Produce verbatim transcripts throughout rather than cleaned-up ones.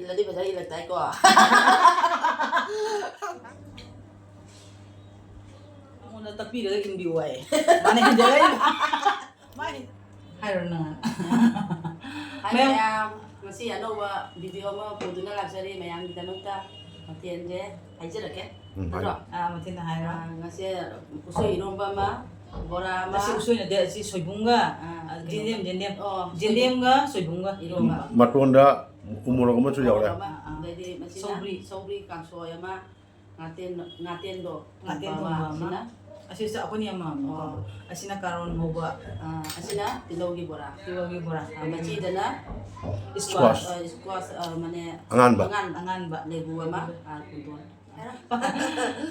ꯐꯖꯗꯤ ꯐꯖꯅ ꯏꯜꯂꯛꯇꯥꯏꯀꯣ꯫ ꯑꯩꯉꯣꯟꯗ ꯇꯛꯄꯤꯔꯒ ꯏꯟꯕꯤꯌꯨ ꯍꯥꯏꯌꯦ꯫ ꯃꯥꯅ ꯍꯦꯟꯖꯜꯂꯛꯏꯕ꯫ ꯃꯥꯅ ꯍꯥꯏꯔꯣ ꯅꯪ꯫ ꯍꯥꯏ ꯃꯌꯥꯝ ꯃꯌꯥꯝ, ꯉꯁꯤ ꯑꯅꯧꯕ ꯚꯤꯗꯤꯑꯣ ꯑꯃ ꯄꯨꯗꯨꯅ ꯂꯥꯛꯆꯔꯤ ꯃꯌꯥꯝꯒꯤꯗꯃꯛꯇ꯫ ꯃꯊꯦꯜꯁꯦ ꯍꯥꯏꯖꯔꯛꯀꯦ꯫ ꯎꯝ, ꯅꯠꯇ꯭ꯔꯣ? ꯍꯥꯏꯌꯨ꯫ ꯑꯥ, ꯃꯊꯦꯜꯗ ꯍꯥꯏꯔꯣ꯫ ꯑꯥ, ꯉꯁꯤ ꯎꯁꯣꯏ ꯏꯔꯣꯝꯕ ꯑꯃ, ꯕꯣꯔꯥ ꯑꯃ꯫ ꯉꯁꯤ ꯎꯁꯣꯏ ꯅꯠꯇꯦ, ꯑꯁꯤ ꯁꯣꯏꯕꯨꯝꯒ, ꯑꯥ, ꯑꯥ, ꯀꯩꯅꯣ꯫ ꯖꯦꯟꯗꯦꯝ, ꯖꯦꯟꯗꯦꯝ꯫ ꯑꯣ, ꯖꯦꯟꯗꯦꯝꯒ ꯁꯣꯏꯕꯨꯝꯒ꯫ ꯏꯔꯣꯝꯕ꯫ ꯃꯇꯣꯟꯗ ꯎ ꯃꯣꯔꯣꯛ ꯑꯃꯁꯨ ꯌꯥꯎꯔꯦ꯫ ꯃꯣꯔꯣꯛ ꯑꯃ, ꯑꯥ, ꯑꯥ꯫ ꯑꯗꯩꯗꯤ ꯃꯁꯤꯅ ꯁꯧꯒ꯭ꯔꯤ꯫ ꯁꯧꯒ꯭ꯔꯤ ꯀꯥꯡꯁꯣꯏ ꯑꯃ, ꯉꯥꯇꯦꯟ, ꯉꯥꯇꯦꯟꯗꯣ ꯉꯥꯇꯦꯟ ꯊꯣꯡꯕ ꯊꯣꯡꯕ ꯑꯃ꯫ ꯑꯃꯁꯤꯅ꯫ ꯑꯁꯤꯁꯦ ꯑꯩꯈꯣꯏꯅ ꯌꯥꯝ ꯄꯥꯝꯃꯦꯀꯣ꯫ ꯑꯣ꯫ ꯑꯁꯤꯅ ꯀꯥꯔꯣꯟ ꯉꯧꯕ꯫ ꯑꯥ, ꯑꯁꯤꯅ ꯇꯤꯜꯍꯧꯒꯤ ꯕꯣꯔꯥ꯫ ꯇꯤꯜꯍꯧꯒꯤ ꯕꯣꯔꯥ꯫ ꯑꯥ, ꯃꯆꯤꯗꯅ squash꯫ Squash꯫ ꯑꯥ, squash, ꯑꯥ, ꯃꯅꯦ ꯑꯉꯥꯟꯕ꯫ ꯑꯉꯥꯟꯕ꯫ ꯑꯉꯥꯟꯕ ꯂꯩꯕꯨ ꯑꯃ, ꯑꯥ, ꯈꯨꯟꯗꯣꯟ꯫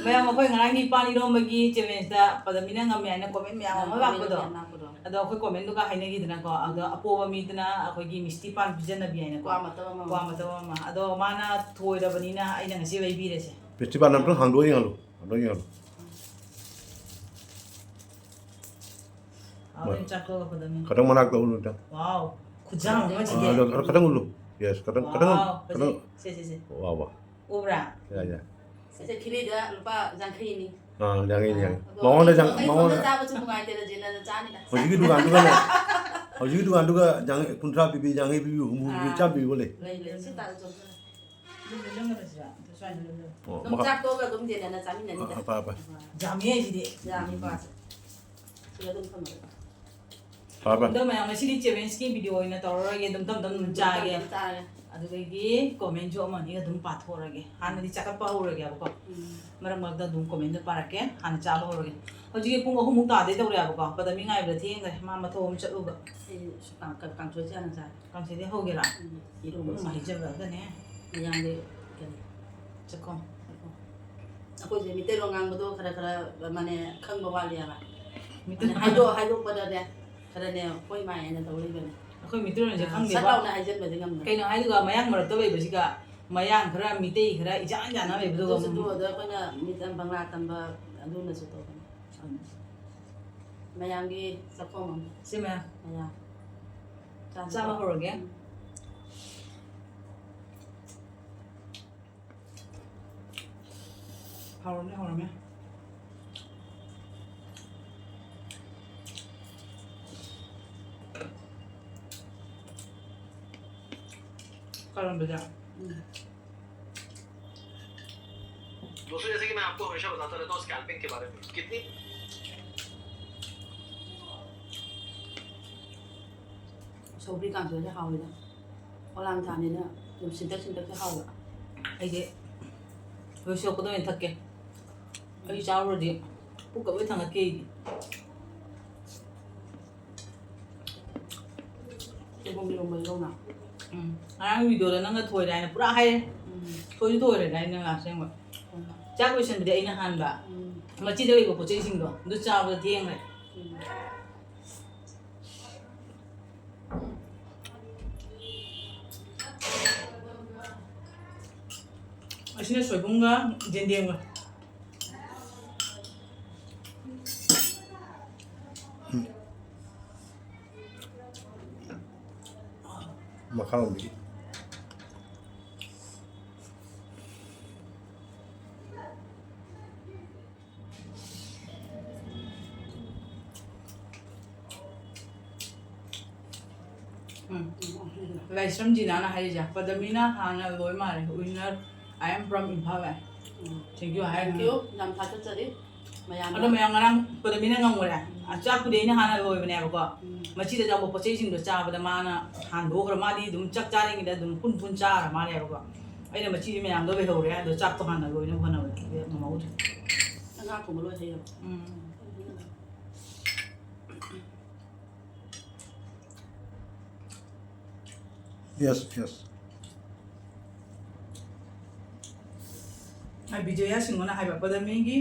ꯃꯌꯥꯝ, ꯑꯩꯈꯣꯏ ꯉꯔꯥꯡꯒꯤ ꯄꯥꯟ ꯏꯔꯣꯝꯕꯒꯤ challengeꯇ ꯄꯗꯃꯤꯅ ꯉꯝꯃꯦ ꯍꯥꯏꯅ comment ꯃꯌꯥꯝ ꯑꯃ ꯑꯥ, comment ꯂꯥꯛꯄꯗꯣ꯫ ꯃꯌꯥꯝ ꯂꯥꯛꯄꯗꯣ꯫ ꯑꯗꯣ ꯑꯩꯈꯣꯏ commentꯗꯨꯒ ꯍꯥꯏꯅꯈꯤꯗꯅꯀꯣ꯫ ꯑꯗꯣ ꯎꯝ꯫ ꯑꯄꯣꯕ ꯃꯤꯗꯨꯅ ꯑꯩꯈꯣꯏꯒꯤ ꯃꯤꯁꯇꯤ ꯄꯥꯟ ꯄꯤꯖꯅꯕꯤ ꯍꯥꯏꯅꯀꯣ꯫ ꯀ꯭ꯋꯥ ꯃꯇꯞ ꯑꯃꯃꯝ꯫ ꯀ꯭ꯋꯥ ꯃꯇꯞ ꯑꯃ꯫ ꯑꯗꯣ ꯃꯥꯅ ꯊꯣꯏꯔꯕꯅꯤꯅ ꯑꯩꯅ ꯉꯁꯤ ꯂꯩꯕꯤꯔꯁꯦ꯫ Festival ꯑꯝꯇꯪ ꯍꯥꯡꯗꯣꯛꯑ ꯌꯦꯡꯍꯜꯂꯨ, ꯍꯥꯡꯗꯣꯛꯑ ꯌꯦꯡꯍꯜꯂꯨ꯫ ꯍꯥꯎꯔꯦ, ꯃ-, ꯆꯥꯛ ꯇꯣꯛꯂꯛꯄꯗꯅꯤ꯫ ꯈꯇꯪ ꯃꯅꯥꯛꯇ ꯎꯠꯂꯨ ꯑꯝꯇ꯫ Wow, ꯈꯨꯖꯥꯡ ꯑꯃ ꯑꯥ, ꯁꯤꯗꯤ꯫ ꯑꯗꯣ ꯈꯔ, ꯈꯇꯪ ꯎꯠꯂꯨ꯫ Yes, ꯈꯇꯪ, ꯈꯇꯪ, wow, ꯈꯇꯪ꯫ ꯐꯖꯩ꯫ ꯁꯦ, ꯁꯦ, ꯁꯦ꯫ ꯋꯥ, ꯋꯥ꯫ ꯎꯕ꯭ꯔꯥ? ꯌꯥꯏ, ꯌꯥꯏ꯫ ꯁꯦ, ꯁꯦ, ꯈꯤꯔꯤꯗ ꯂꯨꯄꯥ ꯌꯥꯡꯈꯩꯅꯤ꯫ ꯑꯥ, ꯌꯥꯡꯈꯩꯅꯤ, ꯑꯥ, ꯌꯥꯡꯈꯩ꯫ ꯑꯗꯣ ꯃꯉꯣꯟꯗ ꯑꯩ ꯌꯥꯡ-, ꯏꯇꯣꯝꯇ ꯃꯉꯣꯟꯗ ꯆꯥꯕꯁꯨ ꯅꯨꯡꯉꯥꯏꯇꯦꯗ, ꯖꯦꯅꯟꯅ ꯆꯥꯅꯤꯗ꯫ ꯍꯧꯖꯤꯛꯀꯤ ꯗꯨꯀꯥꯟꯗꯨꯒꯅꯦ, ꯍꯧꯖꯤꯛꯀꯤ ꯗꯨꯀꯥꯟꯗꯨꯒ ꯌꯥꯡꯈꯩ, ꯀꯨꯟꯊ꯭ꯔꯥ ꯄꯤꯕꯤ, ꯌꯥꯡꯈꯩ ꯄꯤꯕꯤ, ꯍꯨꯝꯐꯨ ꯄꯤꯕꯤ ꯑꯥ, ꯆꯥꯝ ꯄꯤꯕ ꯂꯩ꯫ ꯂꯩ, ꯂꯩ꯫ ꯁꯤ ꯇꯥꯔ ꯆꯣꯡꯊꯣꯔꯛꯑꯣ꯫ ꯑꯗꯨꯝ ꯂꯣꯜꯂꯝꯒꯗ꯭ꯔꯥ ꯁꯤꯗ? ꯑꯗꯨ ꯁ꯭ꯋꯥꯏꯗ ꯂꯣꯜꯂꯣ꯫ ꯑꯣ, ꯑꯗꯨꯝ ꯃꯈꯥ-, ꯆꯥꯛ ꯇꯣꯛꯑꯒ ꯑꯗꯨꯝ ꯖꯦꯅꯟꯅ ꯆꯥꯃꯤꯟꯅꯅꯤꯗ꯫ ꯑ, ꯐꯔꯦ, ꯐꯔꯦ꯫ ꯌꯥꯝꯃꯤ ꯍꯥꯏꯁꯤꯗꯤ꯫ ꯌꯥꯝꯃꯤ ꯄꯥꯁꯦ꯫ ꯁꯤꯗ ꯑꯗꯨꯝ ꯊꯝꯃꯒꯦ꯫ ꯐꯔꯦ, ꯐꯔꯦ꯫ ꯑꯗꯣ ꯃꯌꯥꯝ, ꯉꯁꯤꯗꯤ challengeꯀꯤ video ꯑꯣꯏꯅ ꯇꯧꯔꯔꯣꯏꯒꯦ, ꯑꯗꯨꯝ ꯇꯞ ꯇꯞꯅ ꯑꯗꯨꯝ ꯆꯥꯔꯒꯦ꯫ ꯇꯞ ꯇꯞꯅ ꯆꯥꯔꯒꯦ꯫ ꯑꯗꯨꯗꯒꯤ commentꯁꯨ ꯑꯃ ꯑꯅꯤꯒ ꯑꯗꯨꯝ ꯄꯥꯊꯣꯛꯑꯔꯒꯦ꯫ ꯍꯥꯟꯅꯗꯤ ꯆꯥꯛꯀꯠꯄ ꯍꯧꯔꯒꯦꯕꯀꯣ꯫ ꯎꯝ꯫ ꯃꯔꯛ ꯃꯔꯛꯇ ꯑꯗꯨꯝ commentꯗ ꯄꯥꯔꯛꯀꯦ꯫ ꯍꯥꯟꯅ ꯆꯥꯕ ꯍꯧꯔꯒꯦ꯫ ꯍꯧꯖꯤꯛꯀꯤ ꯄꯨꯡ ꯑꯍꯨꯝꯃꯨꯛ ꯇꯥꯗꯣꯏ ꯇꯧꯔꯦꯕꯀꯣ꯫ ꯄꯗꯃꯤ ꯉꯥꯏꯕꯗ ꯊꯦꯡꯈ꯭ꯔꯦ꯫ ꯃꯥ ꯃꯊꯧ ꯑꯃ ꯆꯠꯂꯨꯕ꯫ ꯑꯩ ꯀꯥꯡ-, ꯀꯥꯡꯁꯣꯏꯁꯦ ꯍꯥꯟꯅ ꯆꯥꯔꯦ꯫ ꯀꯥꯡꯁꯣꯏꯗꯤ ꯍꯧꯒꯦꯔꯥ? ꯎꯝ, ꯏꯔꯣꯝꯕ ꯎꯝ, ꯆꯥꯔꯦ꯫ ꯍꯩꯖꯕꯗꯅꯦ꯫ ꯃꯌꯥꯝꯒꯤ ꯀꯔꯤ? ꯆꯈꯣꯝ꯫ ꯆꯈꯣꯝ꯫ ꯑꯩꯈꯣꯏꯁꯦ ꯃꯤꯇꯩꯂꯣꯟ ꯉꯥꯡꯕꯗꯣ ꯈꯔ ꯈꯔ, ꯃꯥꯅꯦ, ꯈꯪꯕ ꯋꯥꯠꯂꯦꯕ꯫ ꯃꯤꯇꯩ- ꯃꯥꯅꯦ, ꯍꯥꯏꯗꯣꯛ-, ꯍꯥꯏꯗꯣꯛꯄꯗꯅꯦ ꯈꯔꯅꯦ ꯑꯩꯈꯣꯏ ꯃꯥꯏ ꯍꯥꯏꯅ ꯇꯧ ꯂꯩꯕꯅꯦ꯫ ꯑꯩꯈꯣꯏ ꯃꯤꯇꯩꯂꯣꯟꯁꯦ ꯑꯥ, ꯈꯪꯗꯦꯕ꯫ ꯁꯠ ꯂꯥꯎꯅ ꯍꯥꯏꯖꯟꯕꯗꯤ ꯉꯝꯗꯕ꯫ ꯀꯩꯅꯣ ꯍꯥꯏꯗꯨꯒ ꯃꯌꯥꯡ ꯃꯔꯛꯇ ꯂꯩꯕꯁꯤꯒ ꯃꯌꯥꯡ ꯈꯔ ꯃꯤꯇꯩ ꯈꯔ ꯏꯆꯥꯟ ꯆꯥꯟꯅ ꯂꯩꯕꯗꯨꯒ ꯑꯗꯨꯁꯨ ꯑꯃꯨꯛ ꯑꯗꯣ ꯑꯩꯈꯣꯏꯅ ꯃꯤꯇ-, ꯕꯪꯂꯥ ꯇꯝꯕ ꯑꯗꯨꯅꯁꯨ ꯇꯧꯕꯅꯦ꯫ ꯎꯝ꯫ ꯃꯌꯥꯝꯒꯤ ꯆꯥꯛꯈꯣꯝ ꯑꯃ꯫ ꯁꯤ ꯃꯌꯥꯝ꯫ ꯃꯌꯥꯝ꯫ ꯆꯥꯕ ꯆꯥꯕ ꯍꯧꯔꯒꯦ꯫ ꯎꯝ꯫ ꯍꯥꯎꯔꯝꯃꯦ, ꯍꯥꯎꯔꯝꯃꯦ꯫ ꯀꯔꯝꯕꯗ? ꯎꯝ꯫ दोस्तों, जैसे कि मैं आपको हमेशा बताता रहता हूँ स्कैल्पिंग के बारे में, कितनी ꯁꯧꯒ꯭ꯔꯤ ꯀꯥꯡꯁꯣꯏꯁꯦ ꯍꯥꯎꯋꯤꯗ꯫ ꯄꯣꯂꯥꯡ ꯊꯥꯅꯤꯅ ꯑꯗꯨꯝ ꯁꯤꯟꯇꯛ ꯁꯤꯟꯇꯛꯁꯦ ꯍꯥꯎꯕ꯫ ꯑꯩꯗꯤ ꯂꯣꯏꯁꯤꯜꯂꯛꯄꯗ ꯑꯣꯏꯅ ꯊꯛꯀꯦ꯫ ꯑꯩ ꯆꯥꯔꯨꯔꯗꯤ ꯄꯨꯛꯀ ꯂꯣꯏ ꯊꯥꯡꯒꯠꯀꯦ ꯑꯩꯗꯤ꯫ ꯁꯣꯏꯕꯨꯝ ꯏꯔꯣꯝꯕꯗꯤ ꯂꯧꯅ꯫ ꯎꯝ꯫ ꯉꯔꯥꯡ ꯚꯤꯗꯤꯑꯣꯗ ꯅꯪꯅ ꯊꯣꯏꯔꯦ ꯍꯥꯏꯅ ꯄꯨꯔꯥ ꯍꯥꯏꯔꯦ꯫ ꯎꯝ꯫ ꯊꯣꯏꯁꯨ ꯊꯣꯏꯔꯦ ꯍꯥꯏꯅ ꯑꯁꯦꯡꯕ꯫ ꯎꯝ꯫ ꯆꯥꯛ ꯂꯣꯏꯁꯟꯕꯗꯤ ꯑꯩꯅ ꯍꯥꯟꯕ꯫ ꯎꯝ꯫ ꯃꯆꯤꯗ ꯂꯩꯕ ꯄꯣꯠ ꯆꯩꯁꯤꯡꯗꯣ ꯑꯗꯨ ꯆꯥꯕꯗ ꯊꯦꯡꯈ꯭ꯔꯦ꯫ ꯎꯝ꯫ ꯑꯁꯤꯅ ꯁꯣꯏꯕꯨꯝꯒ ꯌꯦꯟꯗꯦꯝꯒ꯫ ꯎꯝ꯫ ꯃꯈꯥꯔꯣꯝꯗꯒꯤ꯫ ꯎꯝ꯫ ꯂꯥꯏꯁ꯭ꯔꯝ ꯖꯤꯅꯥꯅ ꯍꯥꯏꯔꯤꯁꯦ, "ꯄꯗꯃꯤꯅ ꯍꯥꯟꯅ ꯂꯣꯏ ꯃꯥꯜꯂꯦ, winner, I am from Imphal" high. Um. Thank you ꯍꯥꯏꯔꯦ꯫ Thank you, ꯌꯥꯝ ꯊꯥꯒꯠꯆꯔꯤ ꯃꯌꯥꯝꯗ꯫ ꯑꯗꯣ ꯃꯌꯥꯝ ꯉꯔꯥꯡ ꯄꯗꯃꯤꯅ ꯉꯝꯈ꯭ꯔꯦ꯫ ꯎꯝ꯫ ꯆꯥꯛꯄꯨꯗꯤ ꯑꯩꯅ ꯍꯥꯟꯅ ꯂꯣꯏꯕꯅꯦꯕꯀꯣ꯫ ꯎꯝ꯫ ꯃꯆꯤꯗ ꯌꯥꯎꯕ ꯄꯣꯠ ꯆꯩꯁꯤꯡꯗꯣ ꯆꯥꯕꯗ ꯃꯥꯅ ꯍꯥꯟꯗꯣꯛꯈ꯭ꯔ, ꯃꯥꯗꯤ ꯑꯗꯨꯝ ꯆꯥꯛ ꯆꯥꯔꯤꯉꯩꯗ ꯑꯗꯨꯝ ꯄꯨꯟ ꯄꯨꯟ ꯆꯥꯈ꯭ꯔ ꯃꯥꯜꯂꯦꯕꯀꯣ꯫ ꯑꯩꯅ ꯃꯆꯤꯗꯤ ꯃꯌꯥꯝꯗꯣ ꯂꯩꯍꯧꯔꯦ, ꯑꯗꯣ ꯆꯥꯛꯇꯣ ꯍꯥꯟꯅ ꯂꯣꯏꯅꯕ ꯍꯣꯠꯅꯕꯗ ꯉꯝꯍꯧꯗ꯭ꯔꯦ꯫ ꯉꯥ ꯊꯣꯡꯕ ꯂꯣꯏ ꯍꯩꯔꯕ? ꯎꯝ꯫ Yes, yes. ꯑꯩ ꯕꯤꯖꯌꯥ ꯁꯤꯡꯍꯅ ꯍꯥꯏꯕ ꯄꯗꯃꯤꯒꯤ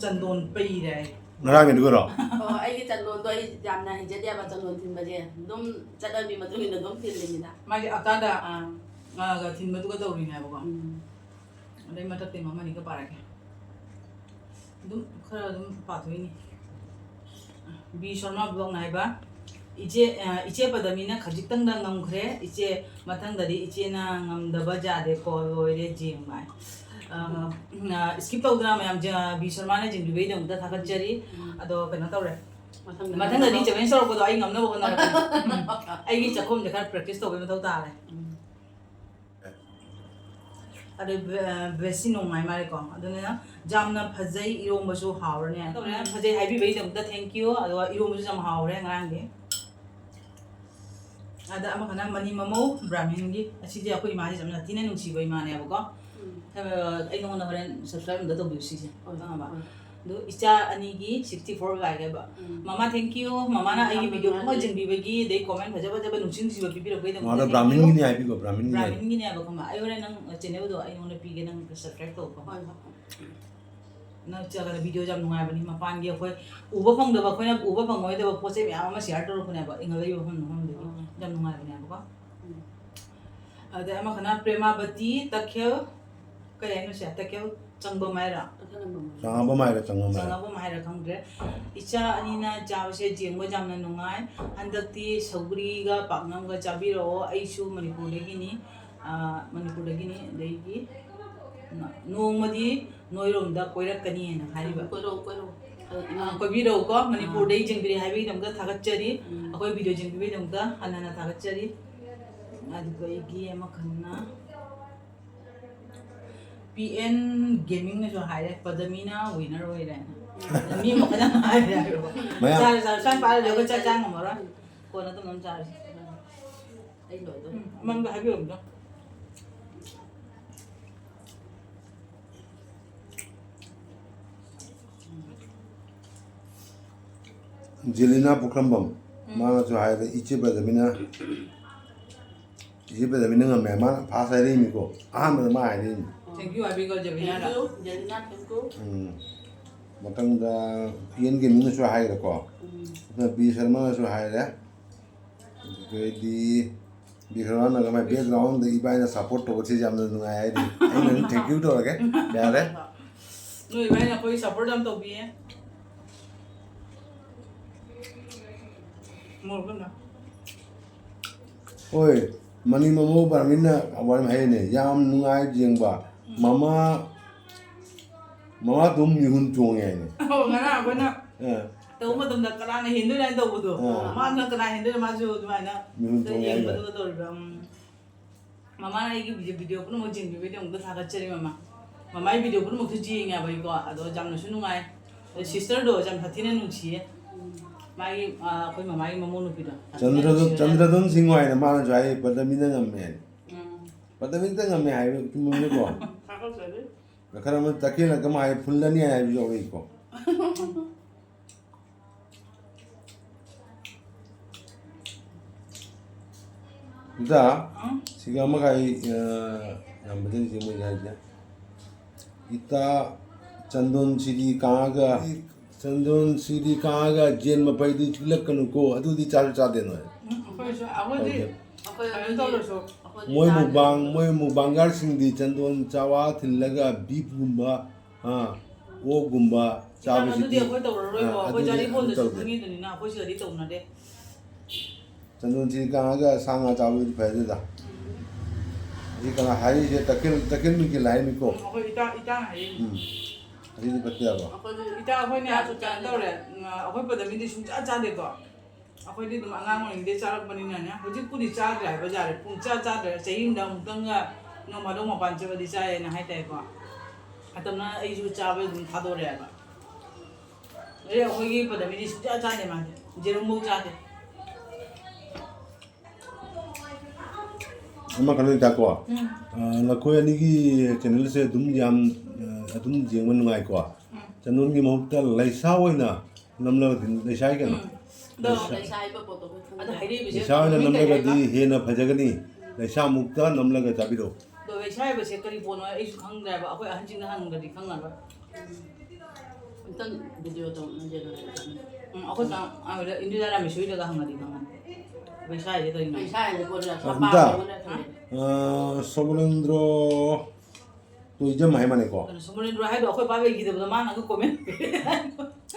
ꯆꯟꯗꯣꯟ ꯄꯩꯔꯦ ꯍꯥꯏ꯫ ꯉꯔꯥꯡꯒꯤꯗꯨꯒꯔꯣ? ꯑꯣ, ꯑꯩꯒꯤ ꯆꯟꯗꯣꯟꯗꯣ ꯑꯩ ꯌꯥꯝꯅ ꯍꯩꯖꯗꯦꯕ, ꯆꯟꯗꯣꯟ ꯊꯤꯟꯕꯁꯦ꯫ ꯑꯗꯨꯝ ꯆꯠꯅꯕꯤ ꯃꯇꯨꯡ ꯏꯟꯅ ꯑꯗꯨꯝ ꯊꯤꯜꯂꯤꯅꯤꯗ꯫ ꯃꯥꯒꯤ ꯑꯇꯥꯗ, ꯑꯥ꯫ ꯉꯥꯒ ꯊꯤꯟꯕꯗꯨꯒ ꯇꯧꯔꯤꯅꯦꯕꯀꯣ꯫ ꯎꯝ꯫ ꯑꯗꯩ ꯃꯊꯛꯇꯩ ꯑꯃꯅꯤꯒ ꯄꯥꯔꯛꯀꯦ꯫ ꯑꯗꯨꯝ ꯈꯔ ꯑꯗꯨꯝ ꯄꯥꯊꯣꯛꯏꯅꯤ꯫ ꯕꯤ ꯁꯣꯔꯃꯥ ꯕ꯭ꯂꯣꯛꯅ ꯍꯥꯏꯕ, "ꯏꯆꯦ, ꯑ, ꯏꯆꯦ ꯄꯗꯃꯤꯅ ꯈꯖꯤꯛꯇꯪꯗ ꯉꯝꯈ꯭ꯔꯦ꯫ ꯏꯆꯦ, ꯃꯊꯪꯗꯗꯤ ꯏꯆꯦꯅ ꯉꯝꯗꯕ ꯌꯥꯗꯦꯀꯣ, ꯂꯣꯏꯔꯦ ꯖꯦꯡ ꯍꯥꯏ"꯫ ꯁ꯭ꯀꯤꯞ ꯇꯧꯗꯅ ꯃꯌꯥꯝ ꯖ- ꯕꯤ ꯁꯔꯃꯥꯅ ꯌꯦꯡꯕꯤꯕꯒꯤꯗꯃꯛꯇ ꯊꯥꯒꯠꯆꯔꯤ꯫ ꯑꯗꯣ ꯀꯩꯅꯣ ꯇꯧꯔꯦ, ꯃꯊꯪꯗꯗꯤ ꯆꯦꯂꯦꯟꯖ ꯇꯧꯔꯛꯄꯗꯣ ꯑꯩ ꯉꯝꯅꯕ ꯍꯣꯠꯅꯔꯛꯀꯦ꯫ ꯎꯝ꯫ ꯑꯩꯒꯤ ꯆꯥꯛꯈꯨꯝꯗ ꯈꯔ ꯄ꯭ꯔꯦꯛꯇꯤꯁ ꯇꯧꯕꯒꯤ ꯃꯊꯧ ꯇꯥꯔꯦ꯫ ꯎꯝ꯫ ꯑꯗꯩ ꯕꯦ- ꯕꯦꯁꯤ ꯅꯨꯡꯉꯥꯏ ꯃꯥꯜꯂꯦꯀꯣ꯫ ꯑꯗꯨꯅ ꯌꯥꯝꯅ ꯐꯖꯩ, ꯏꯔꯣꯝꯕꯁꯨ ꯍꯥꯎꯔꯅꯤ꯫ ꯇꯧꯔꯦ, ꯌꯥꯝ ꯐꯖꯩ ꯍꯥꯏꯕꯤꯕꯒꯤꯗꯃꯛꯇ thank you꯫ ꯑꯗꯨꯒ ꯏꯔꯣꯝꯕꯁꯨ ꯌꯥꯝ ꯍꯥꯎꯔꯦ ꯉꯔꯥꯡꯒꯤ꯫ ꯑꯗ ꯑꯃꯈꯛꯅ ꯃꯅꯤ ꯃꯃꯧ ꯕ꯭ꯔꯥꯍꯃꯤꯟꯒꯤ꯫ ꯑꯁꯤꯗꯤ ꯑꯩꯈꯣꯏ ꯏꯃꯥꯁꯤ ꯌꯥꯝꯅ ꯊꯤꯅ ꯅꯨꯡꯁꯤꯕ ꯏꯃꯥꯅꯦꯕꯀꯣ꯫ ꯎꯝ꯫ ꯑꯩ ꯅꯉꯣꯟꯗ ꯍꯣꯔꯦꯟ subscribe ꯑꯝꯇ ꯇꯧꯕꯤꯌꯨ ꯁꯤꯁꯦ, ꯍꯣꯏ, ꯈꯪꯉꯕ? ꯍꯣꯏ꯫ ꯑꯗꯨ ꯏꯆꯥ ꯑꯅꯤꯒꯤ sixty four ꯂꯥꯛꯑꯦꯕ꯫ ꯎꯝ꯫ ꯃꯃꯥ, thank you꯫ ꯃꯃꯥꯅ ꯑꯩꯒꯤ ꯌꯥꯝꯅ video ꯄꯨꯝꯕ ꯅꯨꯡꯉꯥꯏ꯫ ꯌꯦꯡꯕꯤꯕꯒꯤ, ꯑꯗꯩ comment ꯐꯖ ꯐꯖꯕ ꯅꯨꯡꯁꯤ ꯅꯨꯡꯁꯤꯕ ꯄꯤꯕꯤꯔꯛꯄꯒꯤꯗꯃꯛꯇ ꯃꯥꯗꯣ thank you꯫ ꯕ꯭ꯔꯥꯍꯃꯤꯟꯒꯤꯅꯦ ꯍꯥꯏꯕꯤꯈꯣ, ꯕ꯭ꯔꯥꯍꯃꯤꯟꯒꯤꯅꯦ ꯍꯥꯏꯕꯤꯈꯣ꯫ ꯕ꯭ꯔꯥꯍꯃꯤꯟꯒꯤꯅꯦ ꯍꯥꯏꯕ, ꯈꯪꯕ? ꯑꯩ ꯍꯣꯔꯦꯟ ꯅꯪ channelꯗꯣ ꯑꯩ ꯅꯉꯣꯟꯗ ꯄꯤꯒꯦ, ꯅꯪ subscribe ꯇꯧꯀꯣ꯫ ꯍꯣꯏ, ꯍꯣꯏ꯫ ꯅꯪ ꯆꯠꯂꯒ videoꯁꯦ ꯌꯥꯝ ꯅꯨꯡꯉꯥꯏꯕꯅꯤ꯫ ꯃꯄꯥꯟꯒꯤ ꯑꯩꯈꯣꯏ ꯎꯕ ꯐꯪꯗꯕ, ꯑꯩꯈꯣꯏꯅ ꯎꯕ ꯐꯪꯉꯣꯏꯗꯕ ꯄꯣꯠ ꯆꯩ ꯃꯌꯥꯝ ꯑꯃ share ꯇꯧꯔꯛꯄꯅꯦꯕ, ꯏꯪꯒꯜꯂꯛꯏꯕ ꯃꯐꯝ ꯃꯐꯝꯗꯒꯤ꯫ ꯎꯝ꯫ ꯌꯥꯝ ꯅꯨꯡꯉꯥꯏꯕꯅꯦꯕꯀꯣ꯫ ꯎꯝ꯫ ꯑꯗꯩ ꯑꯃꯈꯛꯅ ꯄ꯭ꯔꯦꯃꯥꯕꯇꯤ ꯇꯈꯦꯜ, ꯀꯩ ꯍꯥꯏꯅꯣ ꯁꯦ? ꯇꯈꯦꯜ ꯆꯪꯕꯝ ꯍꯥꯏꯔꯣ? ꯆꯪꯉꯕꯝ ꯍꯥꯏꯔ ꯆꯪꯉꯕꯝ ꯍꯥꯏꯔ ꯈꯪꯗ꯭ꯔꯦ꯫ ꯏꯆꯥ ꯑꯅꯤꯅ ꯆꯥꯕꯁꯦ ꯌꯦꯡꯕ ꯌꯥꯝꯅ ꯅꯨꯡꯉꯥꯏ꯫ ꯍꯟꯗꯛꯇꯤ ꯁꯧꯒ꯭ꯔꯤꯒ ꯄꯥꯛꯅꯝꯒ ꯆꯥꯕꯤꯔꯛꯑꯣ꯫ ꯑꯩꯁꯨ ꯃꯅꯤꯄꯨꯔꯗꯒꯤꯅꯤ, ꯑꯥ, ꯃꯅꯤꯄꯨꯔꯗꯒꯤꯅꯤ꯫ ꯑꯗꯩꯗꯤ ꯅꯣꯡꯃꯗꯤ ꯅꯣꯏꯔꯣꯝꯗ ꯀꯣꯏꯔꯛꯀꯅꯤꯅ ꯍꯥꯏꯔꯤꯕ꯫ ꯎꯝ, ꯀꯣꯏꯔꯛꯑꯣ, ꯀꯣꯏꯔꯛꯑꯣ꯫ ꯑꯗꯨ ꯏꯃꯥ ꯑꯥ, ꯀꯣꯏꯕꯤꯔꯛꯎꯀꯣ꯫ ꯑꯥ꯫ ꯃꯅꯤꯄꯨꯔꯗꯒꯤ ꯌꯦꯡꯕꯤꯔꯦ ꯍꯥꯏꯕꯒꯤꯗꯃꯛꯇ ꯊꯥꯒꯠꯆꯔꯤ꯫ ꯎꯝ꯫ ꯑꯩꯈꯣꯏ video ꯌꯦꯡꯕꯤꯕꯒꯤꯗꯃꯛꯇ ꯍꯟꯅ ꯍꯟꯅ ꯊꯥꯒꯠꯆꯔꯤ꯫ ꯑꯗꯨꯗꯒꯤ ꯑꯃꯈꯛꯅ ꯄꯤ ꯑꯦꯟ ꯒꯦꯃꯤꯡꯅꯁꯨ ꯍꯥꯏꯔꯦ, ꯄꯗꯃꯤꯅ winner ꯑꯣꯏꯔꯦ꯫ ꯃꯤ ꯑꯃꯈꯛꯅ ꯍꯥꯏꯔꯦ ꯍꯥꯏꯕꯀꯣ꯫ ꯃꯌꯥꯝ ꯆꯥꯔꯦ, ꯆꯥꯔꯦ, ꯁ꯭ꯋꯥꯏ ꯄꯥꯏꯔ ꯂꯩꯌꯨ, ꯑꯩꯈꯣꯏ ꯆꯥꯛ ꯆꯥ ꯉꯝꯃꯔꯣꯏ꯫ ꯀꯣꯟꯅ ꯑꯗꯨꯝ ꯑꯗꯨꯝ ꯆꯥꯔꯁꯤ꯫ ꯑꯩ ꯂꯣꯏꯗꯣꯔꯦ꯫ ꯎꯝ, ꯑꯃꯃꯝꯗ ꯍꯥꯏꯕꯤꯔꯣ ꯑꯝꯇ꯫ ꯖꯦꯂꯤꯅꯥ ꯄꯨꯈ꯭ꯔꯝꯕꯝ, ꯎꯝ꯫ ꯃꯥꯅꯁꯨ ꯍꯥꯏꯔꯦ, ꯏꯆꯦ ꯕꯦꯖꯃꯤꯅ, ꯏꯆꯦ ꯕꯦꯖꯃꯤꯅ ꯉꯝꯃꯦ꯫ ꯃꯥꯅ first ꯍꯥꯏꯔꯛꯏꯅꯤꯀꯣ, ꯑꯍꯥꯟꯕꯗ ꯃꯥ ꯍꯥꯏꯔꯛꯏꯅꯤ꯫ Thank you ꯍꯥꯏꯕꯤꯈꯣ ꯖꯦꯂꯤꯅꯥꯗ꯫ Thank you, ꯖꯦꯂꯤꯅꯥ, thank you꯫ ꯎꯝ꯫ ꯃꯊꯪꯗ ꯄꯤ ꯑꯦꯟ ꯒꯦꯃꯤꯡꯅꯁꯨ ꯍꯥꯏꯈ꯭ꯔꯦꯀꯣ, ꯎꯝ꯫ ꯑꯗꯨꯅ ꯕꯤ ꯁꯔꯃꯅꯁꯨ ꯍꯥꯏꯔꯦ꯫ ꯑꯗꯨꯗꯩꯗꯤ ꯕꯤꯀ꯭ꯔꯃꯅ ꯀꯃꯥꯏ background ꯗ ꯏꯕꯥꯏꯅ support ꯇꯧꯕꯁꯤ ꯌꯥꯝꯅ ꯅꯨꯡꯉꯥꯏ ꯍꯥꯏꯗꯤ ꯑꯩꯅ ꯑꯗꯨꯝ thank you ꯇꯧꯔꯒꯦ꯫ ꯌꯥꯔꯦ꯫ ꯅꯣꯏ ꯏꯕꯥꯏꯅ ꯑꯩꯈꯣꯏ support ꯌꯥꯝ ꯇꯧꯕꯤꯌꯦ꯫ ꯃꯣꯔꯣꯛ ꯀꯟꯅ꯫ ꯍꯣꯏ, ꯃꯅꯤ ꯃꯃꯧ ꯄꯥꯔꯃꯤꯟꯅ ꯋꯥꯔꯤ ꯑꯃ ꯍꯥꯏꯔꯤꯅꯦ, ꯌꯥꯝ ꯅꯨꯡꯉꯥꯏ ꯌꯦꯡꯕ꯫ ꯃꯃꯥ, ꯃꯃꯥ ꯑꯗꯨꯝ ꯃꯤꯍꯨꯟ ꯆꯣꯡꯉꯦ ꯍꯥꯏꯅꯦ꯫ ꯑꯣ, ꯉꯔꯥꯡ ꯑꯩꯈꯣꯏꯅ ꯑ, ꯇꯧꯕ ꯃꯇꯝꯗ ꯀꯅꯥꯅ ꯍꯦꯟꯗꯣꯏꯅꯣ ꯍꯥꯏꯅ ꯇꯧꯕꯗꯣ꯫ ꯑ꯫ ꯃꯥꯅ ꯀꯅꯥ ꯍꯦꯟꯗꯣꯏꯅꯣ, ꯃꯥꯁꯨ ꯑꯗꯨꯃꯥꯏꯅ ꯃꯤꯍꯨꯟ ꯆꯣꯡꯉꯦ ꯍꯥꯏꯅꯦ꯫ ꯌꯦꯡꯕꯗꯨꯒ ꯇꯧꯔꯤꯕ, ꯎꯝ꯫ ꯃꯃꯥꯅ ꯑꯩꯒꯤ ꯚꯤꯗꯤꯑꯣ, ꯚꯤꯗꯤꯑꯣ ꯄꯨꯝꯅꯃꯛ ꯌꯦꯡꯕꯤꯕꯩꯗꯤ ꯑꯃꯨꯛꯇ ꯊꯥꯒꯠꯆꯔꯤ, ꯃꯃꯥ꯫ ꯃꯃꯥꯒꯤ ꯚꯤꯗꯤꯑꯣ ꯄꯨꯝꯅꯃꯛꯁꯨ ꯌꯦꯡꯉꯦꯕ ꯑꯩꯀꯣ꯫ ꯑꯗꯣ ꯌꯥꯝꯅꯁꯨ ꯅꯨꯡꯉꯥꯏ꯫ ꯑꯗꯣ ꯁꯤꯁꯇꯔꯗꯣ ꯌꯥꯝ ꯁꯥꯊꯤꯅ ꯅꯨꯡꯁꯤꯌꯦ꯫ ꯃꯥꯒꯤ, ꯑ, ꯑꯩꯈꯣꯏ ꯃꯃꯥꯒꯤ ꯃꯃꯧ ꯅꯨꯄꯤꯗꯣ꯫ ꯁꯥꯊꯤꯅ ꯆꯟꯗ꯭ꯔꯗꯣꯟ, ꯅꯨꯡꯁꯤꯅ ꯆꯟꯗ꯭ꯔꯗꯣꯟ ꯁꯤꯡ ꯍꯥꯏꯅ ꯃꯥꯅꯁꯨ ꯍꯥꯏ, ꯄ꯭ꯔꯗꯃꯤꯅ ꯉꯝꯃꯦ ꯍꯥꯏꯅ꯫ ꯎꯝ꯫ ꯄ꯭ꯔꯗꯃꯤꯅ ꯉꯝꯃꯦ ꯍꯥꯏꯕ ꯆꯨꯝꯃꯝꯅꯤꯀꯣ? ꯊꯥꯒꯠꯆꯔꯤ꯫ ꯈꯔ ꯑꯃ ꯇꯈꯦꯜꯅ ꯀꯃꯥꯏ ꯍꯥꯏ, ꯐꯨꯜꯂꯅꯤ ꯍꯥꯏꯕꯁꯨ ꯌꯥꯎꯔꯛꯏꯀꯣ꯫ ꯏꯇꯥ, ꯎꯝ? ꯁꯤꯒ ꯑꯃꯒ ꯑꯩ, ꯑ, ꯌꯥꯝ ꯐꯖꯅ ꯁꯦꯝꯃꯣꯏ ꯍꯥꯏꯁꯦ꯫ ꯏꯇꯥ, ꯆꯟꯗꯣꯟ ꯁꯤꯗꯤ ꯀꯥꯡꯉꯒ, ꯆꯟꯗꯣꯟ ꯁꯤꯗꯤ ꯀꯥꯡꯉꯒ ꯖꯦꯟ ꯃꯄꯩꯗꯤ ꯆꯤꯛꯂꯛꯀꯅꯨꯀꯣ, ꯑꯗꯨꯗꯤ ꯆꯥꯁꯨ ꯆꯥꯗꯦ ꯅꯣꯏ꯫ ꯎꯝ, ꯑꯩꯈꯣꯏꯁꯨ, ꯑꯩꯈꯣꯏꯗꯤ ꯇꯧꯗꯦ꯫ ꯀꯩꯅꯣ ꯇꯧꯔꯁꯨ, ꯑꯩꯈꯣꯏꯗꯤ ꯃꯣꯏ ꯆꯥꯗꯦ꯫ ꯃꯨꯛꯕꯥꯡ, ꯃꯣꯏ ꯃꯨꯛꯕꯥꯡꯒꯔꯁꯤꯡꯗꯤ ꯆꯟꯗꯣꯟ ꯆꯥꯋꯥ ꯊꯤꯜꯂꯒ ꯕꯤꯐꯀꯨꯝꯕ, ꯑꯥ, ꯑꯣꯛꯒꯨꯝꯕ ꯏꯟꯖꯥꯡ ꯑꯗꯨꯗꯤ ꯆꯥꯕꯁꯤꯗꯤ, ꯑꯩꯈꯣꯏ ꯇꯧꯔꯔꯣꯏꯀꯣ, ꯑꯥ, ꯑꯩꯈꯣꯏ ꯑꯗꯨꯗꯤ ꯆꯥꯔꯤ ꯑꯗꯨ ꯐꯣꯟꯗꯁꯨ ꯇꯧꯗꯦ꯫ ꯈꯪꯉꯤꯗꯨꯅꯤꯅ ꯑꯩꯈꯣꯏ ꯁꯤꯗꯗꯤ ꯇꯧꯅꯗꯦ꯫ ꯆꯟꯗꯣꯟꯁꯤ ꯀꯥꯡꯉꯒ ꯁꯥ ꯉꯥ ꯆꯥꯕꯗꯨꯗꯤ ꯐꯩ ꯑꯗꯨꯗ꯫ ꯎꯝ꯫ ꯑꯁꯤ ꯀꯅꯥ ꯍꯥꯏꯔꯤꯁꯦ? ꯇꯈꯦꯜ, ꯇꯈꯦꯜ ꯃꯤꯒꯤ ꯂꯥꯏꯅꯤꯀꯣ꯫ ꯎꯝ, ꯑꯩꯈꯣꯏ ꯏꯇꯥ, ꯏꯇꯥꯅ ꯍꯥꯏꯔꯤꯅꯤ꯫ ꯎꯝ꯫ ꯑꯁꯤꯗꯤ ꯐꯠꯇꯦ ꯍꯥꯏꯕ꯫ ꯑꯩꯈꯣꯏꯗꯤ ꯏꯇꯥ ꯑꯩꯈꯣꯏꯅ ꯌꯥꯝ ꯀꯩꯅꯣ ꯇꯧꯔꯦ꯫ ꯎꯝ, ꯑꯩꯈꯣꯏ ꯄꯗꯃꯤꯗꯤ ꯁꯨꯡꯆꯥ ꯆꯥꯗꯦꯀꯣ꯫ ꯑꯩꯈꯣꯏꯗꯤ ꯑꯗꯨꯝ ꯑꯉꯥꯡ ꯑꯣꯏꯔꯤꯉꯩꯗꯩ ꯆꯥꯔꯛꯄꯅꯤꯅꯅꯦ, ꯍꯧꯖꯤꯛꯄꯨꯗꯤ ꯆꯥꯗ꯭ꯔꯦ ꯍꯥꯏꯕ ꯌꯥꯔꯦ꯫ ꯄꯨꯡ ꯆꯥ ꯆꯥꯗ꯭ꯔꯦ꯫ ꯆꯍꯤ ꯑꯃꯗ ꯑꯃꯨꯛꯇꯪꯒ ꯅꯣꯡ ꯐꯥꯗꯣꯛ ꯃꯄꯥꯟ ꯆꯠꯄꯗꯤ ꯆꯥꯏꯌꯦꯅ ꯍꯥꯏꯇꯥꯏꯀꯣ꯫ ꯑꯇꯝꯅ ꯑꯩꯁꯨ ꯆꯥꯕ ꯑꯗꯨꯝ ꯊꯥꯗꯣꯔꯦ ꯍꯥꯏꯕ꯫ ꯑꯗꯩ ꯑꯩꯈꯣꯏꯒꯤ ꯄꯗꯃꯤꯗꯤ ꯁꯨꯡꯆꯥ ꯆꯥꯗꯦ ꯃꯥꯗꯤ꯫ ꯌꯦꯔꯨꯝꯐꯧ ꯆꯥꯗꯦ꯫ ꯑꯃꯈꯛ ꯂꯩꯇꯥꯀꯣ꯫ ꯎꯝ꯫ ꯑ, ꯅꯈꯣꯏ ꯑꯅꯤꯒꯤ ꯆꯦꯅꯦꯜꯁꯦ ꯑꯗꯨꯝ ꯌꯥꯝ, ꯑ, ꯑꯗꯨꯝ ꯌꯦꯡꯕ ꯅꯨꯡꯉꯥꯏꯀꯣ꯫ ꯎꯝ꯫ ꯆꯟꯗꯣꯟꯒꯤ ꯃꯍꯨꯠꯇ ꯂꯩꯁꯥ ꯑꯣꯏꯅ ꯅꯝꯂꯒꯗꯤ, ꯂꯩꯁꯥ ꯍꯥꯏ ꯀꯩꯅꯣ? ꯎꯝ꯫ ꯑꯗꯣ ꯂꯩꯁꯥ꯫ ꯂꯩꯁꯥ ꯍꯥꯏꯕ ꯄꯣꯠꯇꯣ ꯑꯩꯈꯣꯏ ꯈꯪꯗꯦ꯫ ꯑꯗꯣ ꯍꯥꯏꯔꯛꯏꯕꯁꯦ ꯂꯩꯁꯥ ꯑꯣꯏꯅ ꯃꯃꯤꯡ ꯀꯩ ꯅꯝꯂꯒꯗꯤ ꯍꯥꯏꯕ? ꯍꯦꯟꯅ ꯐꯖꯒꯅꯤ꯫ ꯂꯩꯁꯥ ꯃꯨꯛꯇ ꯅꯝꯂꯒ ꯆꯥꯕꯤꯔꯛꯎ꯫ ꯑꯗꯣ ꯂꯩꯁꯥ ꯍꯥꯏꯕꯁꯦ ꯀꯔꯤ ꯄꯣꯠꯅꯣ ꯑꯩꯁꯨ ꯈꯪꯗ꯭ꯔꯦꯕ꯫ ꯑꯩꯈꯣꯏ ꯑꯍꯟꯁꯤꯡꯅ ꯍꯪꯗ꯭ꯔꯗꯤ ꯈꯪꯉꯔꯣꯏ꯫ ꯑꯝꯇꯪ ꯚꯤꯗꯤꯑꯣ ꯇꯧꯅꯁꯦ꯫ ꯎꯝ, ꯑꯩꯈꯣꯏ ꯆꯥ-, ꯑꯥ, ꯏꯟꯗꯤꯔꯥ ꯔꯥꯃꯦꯁꯣꯔꯤꯗꯒ ꯍꯪꯉꯗꯤ ꯈꯪꯉꯅꯤ꯫ ꯂꯩꯁꯥ ꯍꯥꯏꯁꯦ ꯀꯔꯤꯅꯣ? ꯂꯩꯁꯥ ꯍꯥꯏꯁꯦ ꯄꯣꯠ ꯂꯩꯁꯥ ꯑꯝꯇ, ꯄꯥꯝꯃꯦ ꯑꯣꯟꯅ ꯊꯝꯃꯦ꯫ ꯑ, ꯁꯣꯃꯣꯔꯦꯟꯗ꯭ꯔꯣ ꯇꯣꯏꯖꯝ ꯍꯥꯏ ꯃꯥꯅꯦꯀꯣ? ꯀꯩꯅꯣ, ꯁꯣꯃꯣꯔꯦꯟꯗ꯭ꯔꯣ ꯍꯥꯏꯗꯣ ꯑꯩꯈꯣꯏ ꯄꯥ ꯂꯩꯈꯤꯗꯕꯗꯣ ꯃꯥꯅ ꯑꯗꯨ ꯀꯣꯃꯦꯟ ꯄꯤꯔꯛꯑꯦ꯫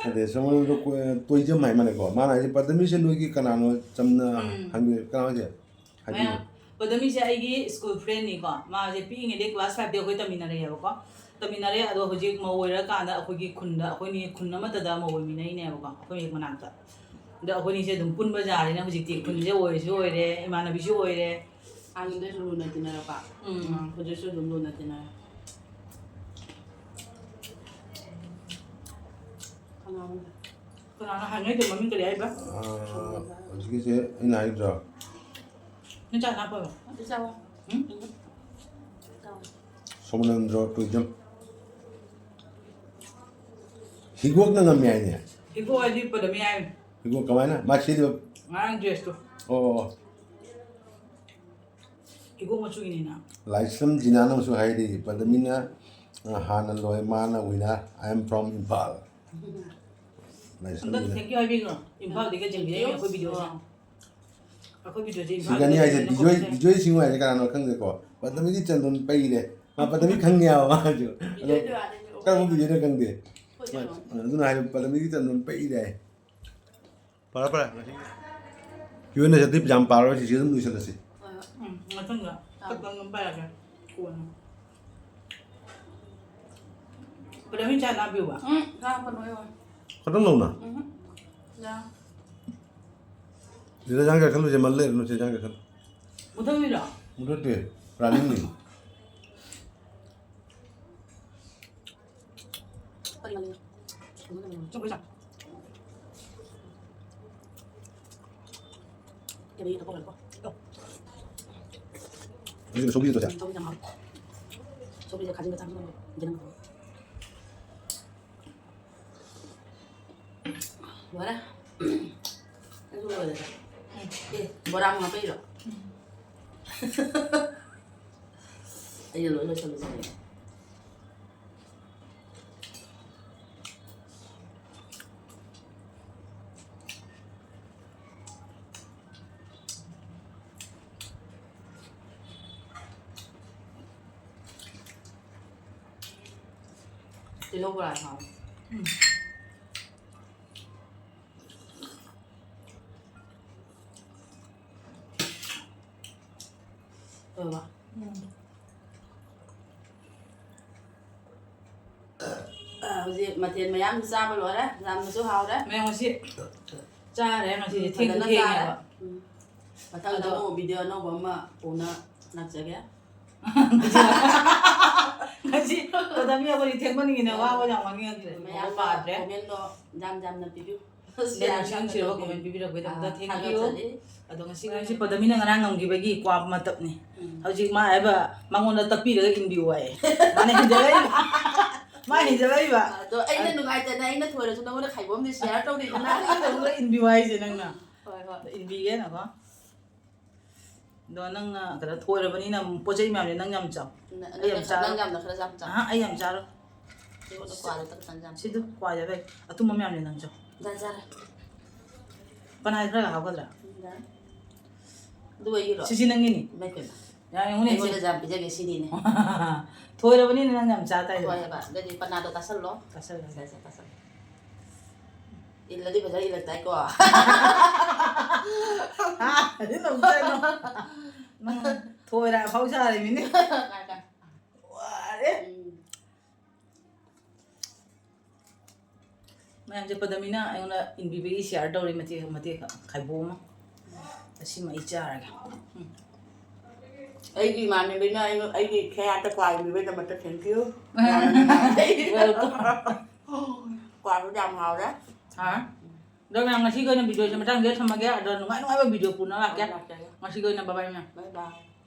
ꯅꯠꯇꯦ, ꯁꯣꯃꯣꯔꯦꯟꯗ꯭ꯔꯣ ꯀꯣ-, ꯇꯣꯏꯖꯝ ꯍꯥꯏ ꯃꯥꯅꯦꯀꯣ? ꯃꯥꯅ ꯍꯥꯏꯁꯦ, "ꯄ꯭ꯔꯗꯃꯤꯁꯦ ꯅꯣꯏꯒꯤ ꯀꯅꯥꯅꯣ?" ꯆꯝꯅ ꯎꯝ꯫ ꯍꯪꯕꯤꯔꯦ꯫ ꯀꯅꯥ ꯍꯥꯏꯁꯦ? ꯍꯥꯏꯕꯤꯌꯨ꯫ ꯃꯌꯥꯝ ꯄꯗꯃꯤꯁꯦ ꯑꯩꯒꯤ ꯁ꯭ꯀꯨꯜ ꯐ꯭ꯔꯦꯟꯅꯤꯀꯣ꯫ ꯃꯥꯁꯦ ꯄꯤꯛꯏꯉꯩꯗꯒꯤ ꯀ꯭ꯂꯥꯁ ꯐꯥꯏꯚꯇꯒꯤ ꯑꯩꯈꯣꯏ ꯇꯝꯃꯤꯟꯅꯔꯛꯑꯦꯕꯀꯣ꯫ ꯇꯝꯃꯤꯟꯅꯔꯦ, ꯑꯗꯣ ꯍꯧꯖꯤꯛ ꯃꯧ ꯑꯣꯏꯔꯀꯥꯟꯗ ꯑꯩꯈꯣꯏꯒꯤ ꯈꯨꯟꯗ, ꯑꯩꯈꯣꯏꯅꯤ ꯈꯨꯟ ꯑꯃꯠꯇꯗ ꯃꯧ ꯑꯣꯏꯃꯤꯟꯅꯩꯅꯦꯕꯀꯣ, ꯑꯩꯈꯣꯏ ꯍꯦꯛ ꯃꯅꯥꯛꯇ꯫ ꯑꯗꯣ ꯑꯩꯈꯣꯏꯅꯤꯁꯦ ꯑꯗꯨꯝ ꯄꯨꯟꯕ ꯌꯥꯔꯦꯅꯦ ꯍꯧꯖꯤꯛꯇꯤ꯫ ꯈꯨꯟꯁꯦ ꯑꯣꯏꯁꯨ ꯑꯣꯏꯔꯦ, ꯏꯃꯥꯟꯅꯕꯤꯁꯨ ꯑꯣꯏꯔꯦ꯫ ꯍꯥꯟꯅꯗꯩꯁꯨ ꯂꯨꯅ ꯇꯤꯟꯅꯔꯛꯄ꯫ ꯎꯝ꯫ ꯎꯝ, ꯍꯧꯖꯤꯛꯁꯨ ꯑꯗꯨꯝ ꯂꯨꯅ ꯇꯤꯟꯅꯔꯦ꯫ ꯀꯅꯥꯅꯣ? ꯀꯅꯥꯅꯣ ꯍꯥꯏꯅꯩꯗꯣ? ꯃꯃꯤꯡ ꯀꯔꯤ ꯍꯥꯏꯕ? ꯑꯥ, ꯍꯧꯖꯤꯛꯀꯤꯁꯦ ꯑꯩꯅ ꯍꯥꯏꯗ꯭ꯔꯣ? ꯅꯣꯏ ꯆꯥꯛ ꯆꯥꯛꯄꯔꯣ? ꯑꯗꯨ ꯆꯥꯎ꯫ ꯎꯝ? ꯆꯥꯎ꯫ ꯁꯣꯃꯅꯟꯗ꯭ꯔꯣ ꯇꯨꯏꯖꯝ꯫ ꯍꯤꯒꯣꯛꯅ ꯉꯝꯃꯦ ꯍꯥꯏꯅꯦ꯫ ꯍꯤꯒꯣꯛ ꯍꯥꯏꯗꯤ ꯄꯗꯃꯤ ꯍꯥꯏ꯫ ꯍꯤꯒꯣꯛ ꯀꯃꯥꯏꯅ? ꯃꯥ ꯁꯤꯗꯤ ꯉꯔꯥꯡ ꯗ꯭ꯔꯦꯁꯇꯣ꯫ ꯑꯣ, ꯑꯣ, ꯑꯣ꯫ ꯍꯤꯒꯣꯛ ꯃꯆꯨꯒꯤꯅꯤꯅ꯫ ꯂꯥꯏꯁ꯭ꯔꯝ ꯖꯤꯅꯥꯅ ꯑꯃꯁꯨ ꯍꯥꯏꯔꯤ, ꯄꯗꯃꯤꯅ, ꯑ, ꯍꯥꯟꯅ ꯂꯣꯏ, ꯃꯥꯅ winner, "I am from Imphal"꯫ ꯂꯥꯏꯁ꯭ꯔꯝ ꯑꯝꯇ ꯖꯤꯅꯥ꯫ Thank you ꯍꯥꯏꯕꯤꯈ꯭ꯔꯣ꯫ ꯏꯝꯐꯥꯜꯗꯒꯤ ꯆꯦꯟꯕꯤꯔꯛꯏꯅꯦ ꯑꯩꯈꯣꯏ ꯚꯤꯗꯤꯑꯣꯁꯦ꯫ ꯑꯥ꯫ ꯑꯩꯈꯣꯏ ꯚꯤꯗꯤꯑꯣꯁꯦ ꯁꯤꯗꯅꯤ ꯏꯝꯐꯥꯜꯗꯒꯤ ꯍꯥꯏꯁꯦ, ꯆꯦꯟꯕꯤꯔꯛꯏꯅꯦ, ꯕꯤꯖꯣꯏ, ꯑꯩꯈꯣꯏꯁꯦ꯫ ꯕꯤꯖꯣꯏ ꯁꯤꯡ ꯍꯥꯏꯁꯦ ꯀꯅꯥꯅꯣ ꯈꯪꯗꯦꯀꯣ꯫ ꯄꯗꯃꯤꯒꯤ ꯆꯟꯗꯣꯟ ꯄꯩꯔꯦ꯫ ꯃꯥ ꯄꯗꯃꯤ ꯈꯪꯉꯦ ꯍꯥꯏꯕ ꯃꯥꯁꯨ꯫ ꯑꯗꯣ ꯕꯤꯖꯣꯏꯗꯣ ꯑꯥꯗꯩꯅꯦ꯫ ꯀꯔꯝꯕ ꯕꯤꯖꯣꯏꯅꯣ ꯈꯪꯗꯦ꯫ ꯑꯩꯈꯣꯏ ꯀꯩꯅꯣ꯫ ꯑꯗꯨꯅ ꯍꯥꯏꯕ ꯄꯗꯃꯤꯒꯤ ꯆꯟꯗꯣꯟ ꯄꯩꯔꯦ꯫ ꯐꯔꯦ, ꯐꯔꯦ, ꯉꯁꯤ ꯀ꯭ꯌꯨ ꯑꯦꯟ ꯑꯦ ꯁꯦ ꯌꯥꯝ ꯄꯥꯔꯣꯏ, ꯁꯤꯁꯦ ꯑꯗꯨꯝ ꯂꯣꯏꯁꯤꯜꯂꯁꯤ꯫ ꯍꯣꯏ, ꯍꯣꯏ꯫ ꯎꯝ, ꯃꯊꯪꯗ ꯑꯥ꯫ ꯈꯛꯇꯪ ꯑꯗꯨꯝ ꯄꯥꯔꯒꯦ꯫ ꯀꯣꯟꯅ꯫ ꯄꯨꯂꯞ ꯍꯤꯡ ꯆꯥ ꯅꯥꯄꯤꯌꯨꯕ? ꯎꯝ, ꯆꯥ ꯀꯩꯅꯣ ꯌꯧꯔꯦ꯫ ꯈꯛꯇꯪ ꯂꯧꯅ? ꯎꯝ꯫ ꯌꯥ꯫ ꯁꯤꯗ ꯆꯪꯒꯦ ꯈꯜꯂꯨꯁꯦ, ꯃꯜ ꯂꯩꯔꯅꯨ, ꯁꯤꯗ ꯆꯪꯒꯦ ꯈꯜꯂꯨ꯫ ꯃꯨꯊꯠꯂꯤꯔꯣ? ꯃꯨꯊꯠꯇꯦ, ꯔꯥꯅꯤꯡꯅꯤ꯫ ꯑꯗꯨꯒ ꯁꯧꯒ꯭ꯔꯤꯗꯣ ꯆꯥ꯫ ꯁꯧꯒ꯭ꯔꯤꯁꯦ ꯌꯥꯝ ꯍꯥꯎꯋꯦ꯫ ꯁꯧꯒ꯭ꯔꯤꯁꯦ ꯈꯥꯖꯤꯡꯒ ꯆꯥꯕꯁꯨ ꯍꯥꯎꯋꯦ꯫ ꯌꯦꯔꯨꯝꯒ ꯍꯥꯎꯋꯦ꯫ ꯂꯣꯏꯔꯦ꯫ ꯑꯩꯁꯨ ꯂꯣꯏꯔꯦ꯫ ꯑꯦ, ꯕꯣꯔꯥ ꯑꯃꯨꯛ ꯍꯥꯞꯄꯛꯏꯔꯣ? ꯑꯩꯅ ꯂꯣꯏ ꯂꯣꯏꯁꯜꯂꯨꯕꯅꯦ꯫ ꯇꯤꯜꯍꯧ ꯕꯣꯔꯥ ꯍꯥꯎꯋꯦ꯫ ꯎꯝ꯫ ꯍꯧꯖꯤꯛ ꯃꯊꯦꯜ ꯃꯌꯥꯝꯁꯨ ꯆꯥꯕ ꯂꯣꯏꯔꯦ, ꯌꯥꯝꯅꯁꯨ ꯍꯥꯎꯔꯦ꯫ ꯃꯌꯥꯝ ꯉꯁꯤ ꯆꯥꯔꯦ, ꯉꯁꯤꯁꯦ ꯊꯦꯡꯁꯨ ꯐꯖꯅ ꯊꯦꯡꯉꯦꯕ꯫ ꯆꯥꯔꯦ꯫ ꯎꯝ꯫ ꯃꯊꯪꯗ ꯑꯗꯣ ꯑꯃꯨꯛ ꯚꯤꯗꯤꯑꯣ ꯑꯅꯧꯕ ꯑꯃ ꯄꯨꯅ ꯂꯥꯛꯆꯒꯦ꯫ ꯉꯁꯤ ꯄꯗꯃꯤ ꯑꯩꯈꯣꯏꯗꯤ ꯊꯦꯡꯃꯟꯒꯤꯅ ꯋꯥꯕ ꯌꯥꯝ ꯉꯥꯡꯅꯤꯡꯉꯛꯇ꯭ꯔꯦ꯫ ꯃꯌꯥꯝ ꯄꯥꯗ꯭ꯔꯦ꯫ ꯀꯣꯃꯦꯟꯗꯣ ꯌꯥꯝ ꯌꯥꯝꯅ ꯄꯤꯕꯤꯌꯨ꯫ ꯌꯥꯝ ꯅꯨꯡꯁꯤꯔꯕ ꯀꯣꯃꯦꯟ ꯄꯤꯕꯤꯔꯛꯄꯒꯤꯗꯃꯛꯇ ꯑꯥ, thank you꯫ ꯊꯥꯒꯠꯆꯔꯤ꯫ ꯑꯗꯣ ꯉꯁꯤ ꯉꯁꯤ ꯄꯗꯃꯤꯅ ꯉꯔꯥꯡ ꯉꯝꯈꯤꯕꯒꯤ ꯀ꯭ꯋꯥ ꯃꯇꯞꯅꯤ꯫ ꯎꯝ꯫ ꯍꯧꯖꯤꯛ ꯃꯥ ꯍꯥꯏꯕ ꯃꯉꯣꯟꯗ ꯇꯞꯄꯤꯔꯒ ꯏꯟꯕꯤꯌꯨ ꯍꯥꯏꯌꯦ꯫ ꯃꯥꯅ ꯍꯦꯟꯖꯜꯂꯛꯏꯕ꯫ ꯃꯥ ꯍꯦꯟꯖꯜꯂꯛꯏꯕ꯫ ꯑꯗꯣ ꯑꯩꯅ ꯅꯨꯡꯉꯥꯏꯇꯅ ꯑꯩꯅ ꯊꯣꯏꯔꯁꯨ ꯅꯉꯣꯟꯗ ꯈꯥꯏꯕꯣꯝꯗꯤ ꯁꯤꯌꯥꯔ ꯇꯧꯔꯤꯗꯅ꯫ ꯅꯪ ꯇꯧꯔꯒ ꯏꯟꯕꯤꯌꯨ ꯍꯥꯏꯁꯦ ꯅꯪꯅ꯫ ꯍꯣꯏ ꯍꯣꯏ꯫ ꯑꯗꯣ ꯏꯟꯕꯤꯒꯦꯅꯀꯣ꯫ ꯑꯗꯣ ꯅꯪꯅ ꯀꯩꯅꯣ ꯊꯣꯏꯔꯕꯅꯤꯅ ꯄꯣꯠ ꯆꯩ ꯃꯌꯥꯝꯁꯦ ꯅꯪ ꯌꯥꯝ ꯆꯥꯎ꯫ ꯅ- ꯑꯩ ꯌꯥꯝ ꯅꯪ- ꯆꯥꯔꯣ꯫ ꯅꯪ ꯌꯥꯝꯅ ꯈꯔ ꯌꯥꯝ ꯆꯥꯎ꯫ ꯑꯍ, ꯑꯩ ꯌꯥꯝ ꯆꯥꯔꯣ꯫ ꯑꯩꯉꯣꯟꯗ ꯀ꯭ꯋꯥꯗꯣ ꯇꯞ ꯇꯞ ꯆꯥꯅ ꯆꯥꯅ꯫ ꯁꯤꯗ ꯀ꯭ꯋꯥꯁꯦ ꯂꯩ꯫ ꯑꯊꯨꯝꯕ ꯃꯌꯥꯝꯅꯦ ꯅꯪꯁꯨ꯫ ꯆꯥ- ꯆꯥꯔꯦ꯫ ꯄꯅꯥ ꯈꯔ ꯍꯥꯞꯀꯗ꯭ꯔꯥ? ꯑꯗꯨ ꯑꯩꯒꯤꯔꯣ? ꯁꯤꯁꯤ ꯅꯪꯒꯤꯅꯤ꯫ ꯏꯃꯥꯏ ꯄꯦꯝꯃ꯫ ꯌꯥꯔꯦ, ꯌꯦꯡꯉꯨꯅꯦ ꯏꯆꯦ꯫ ꯑꯩꯉꯣꯟꯗ ꯌꯥꯝ ꯄꯤꯖꯒꯦ ꯁꯤꯅꯤꯅꯦ꯫ ꯊꯣꯏꯔꯕꯅꯤꯅ ꯅꯪ ꯌꯥꯝ ꯆꯥ ꯇꯥꯏꯗꯅ꯫ ꯍꯣꯏ ꯍꯥꯏꯕ꯫ ꯑꯗꯨꯗꯤ ꯄꯅꯥꯗꯣ ꯇꯥꯁꯜꯂꯣ꯫ ꯆꯥꯁꯜꯂꯣ꯫ ꯆꯥꯁꯜ- ꯆꯥꯁꯜ꯫ ꯏꯜꯂꯗꯤ ꯐꯖꯅ ꯏꯜꯂꯛꯇꯥꯏꯀꯣ꯫ ꯍꯥ? ꯑꯗꯨ ꯅꯣꯛꯆꯩꯅꯣ? ꯅꯪ ꯊꯣꯏꯔ ꯑꯐꯥꯎ ꯁꯥꯔꯤꯃꯤꯅꯦ꯫ ꯋꯥꯔꯦ꯫ ꯎꯝ꯫ ꯃꯌꯥꯝꯁꯦ ꯄꯗꯃꯤꯅ ꯑꯩꯉꯣꯟꯗ ꯏꯟꯕꯤꯕꯒꯤ ꯁꯤꯌꯥꯔ ꯇꯧꯔꯤ ꯃꯇꯦꯛ ꯃꯇꯦꯛ ꯈꯥꯏꯕꯣꯛ ꯑꯃ꯫ ꯑꯁꯤꯃ ꯑꯩ ꯆꯥꯔꯒꯦ꯫ ꯎꯝ꯫ ꯑꯩꯒꯤ ꯏꯃꯥꯟꯅꯕꯤꯅ ꯑꯩꯉꯣꯟ- ꯑꯩꯒꯤ ꯈꯌꯥꯠꯇ ꯀ꯭ꯋꯥ ꯏꯟꯕꯤꯕꯒꯤꯗꯃꯛꯇ thank you꯫ Welcome꯫ ꯀ꯭ꯋꯥꯁꯨ ꯌꯥꯝ ꯍꯥꯎꯔꯦ꯫ ꯍꯥ? ꯑꯗꯣ ꯃꯌꯥꯝ ꯉꯁꯤꯒꯤ ꯑꯣꯏꯅ ꯚꯤꯗꯤꯑꯣꯁꯦ ꯃꯇꯥꯡꯁꯤꯗ ꯊꯝꯃꯒꯦ꯫ ꯑꯗꯣ ꯅꯨꯡꯉꯥꯏ ꯅꯨꯡꯉꯥꯏꯕ ꯚꯤꯗꯤꯑꯣ ꯄꯨꯅ ꯂꯥꯛꯀꯦ꯫ ꯂꯥꯛꯆꯒꯦ꯫ ꯉꯁꯤꯒꯤ ꯑꯣꯏꯅ bye bye ꯃꯌꯥꯝ꯫ Bye bye꯫